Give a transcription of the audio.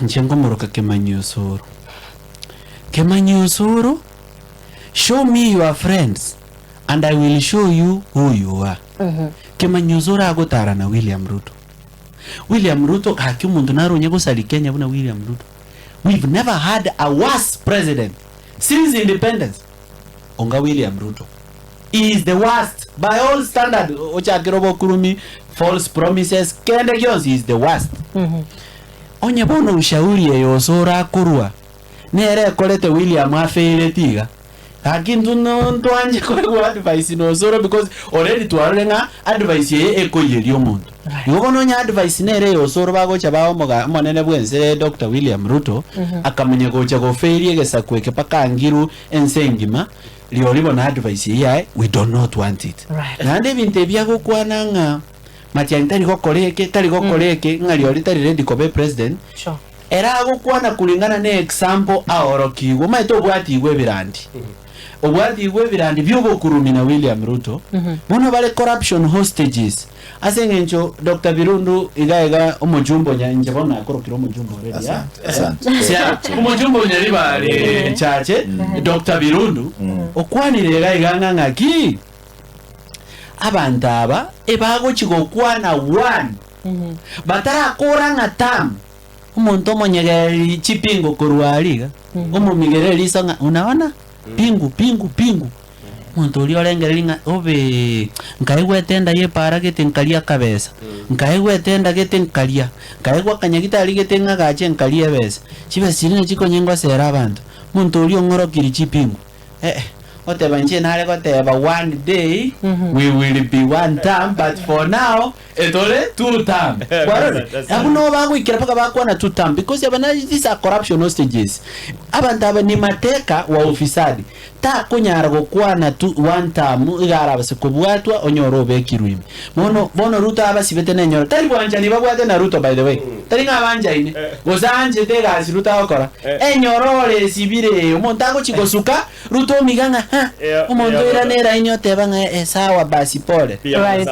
Inche nkomoroka Kemanyi Osoro. Kemanyi Osoro, show me your friends and I will show you who you are. Kemanyi Osoro agotara na William Ruto. William Ruto gaki omonto nare onye gosari Kenya buna William Ruto. We've never had a worse president since independence onga William Ruto. He is the worst by all standard ochakire obokurumi, false promises, kende gionsi he is the worst. Onye bono ushauri eye Osoro akorwa nere ekorete William afaileti iga, gaki intwe no ntwanche koegwa advice na Osoro because already twarorire ng'a advice eye ekoiyeria omonto. Igo bono onye advice nere eye Osoro bagocha bae omoga omonene bwense Doctor William Ruto, akamanya gocha gofailia egesaku eke mpaka angiru ense engima, rirorio bono advice eyio yaye we do not want it. Right. Naende ebinto ebi agokwana ng'a Matiang'i tari gokora eke, tari gokora eke, ng'a rirorio tari ready koba epresident, Sure. ere agokwana kulingana ne example aorokigwe. Omanyete obwatigwe ebirandi, obwatigwe ebirandi biobokurumi na William Ruto, bono bare corruption hostages. Ase eng'encho Doctor Birundu iga iga omojumbe onya inche bono nakorokire omojumbe already ah. Asante, asante. Sia, omojumbe onya ribare chache Doctor Birundu okwanire iga iga ng'a ng'aki abanto aba ebagochi gokwana one batarakora ng'a term omonto omonyegereri chipingo korwa aria iga omomigereri riso ng'a unaona pingu pingu pingu omonto oria orengereria ng'a obee nkaegwa etenda ya epaara gete nkaria akabesa, nkaegwa etenda gete nkaria, nkaegwa akanyagitari gete ng'agache nkaria ebesa, chibesa chiria nachi konya ngosera abanto, omonto oria ong'orokirie chipingu. Eh, oteba inche nare goteba one day we will be one term but for now etore two term. Kwarorire? Abwo nabo bagoikera mpaka bakwana two term because aba na these are corruption hostages. Abanto aba ni mateka wa ufisadi. Takonyara gokwana tu one term iga arabase kobwatwa onyore obekirwe ime. Bono bono Ruto abasibete nenyoro. Tari bwanchani babwate na Ruto by the way. Tari ng'a abanchaine gose aanchete egasi Ruto agokora. Enyororo esibire eye omonto agochia gosuka Ruto omiga ng'a ha omonto oirane eraini oteba ng'a eh sawa basi pole. Right.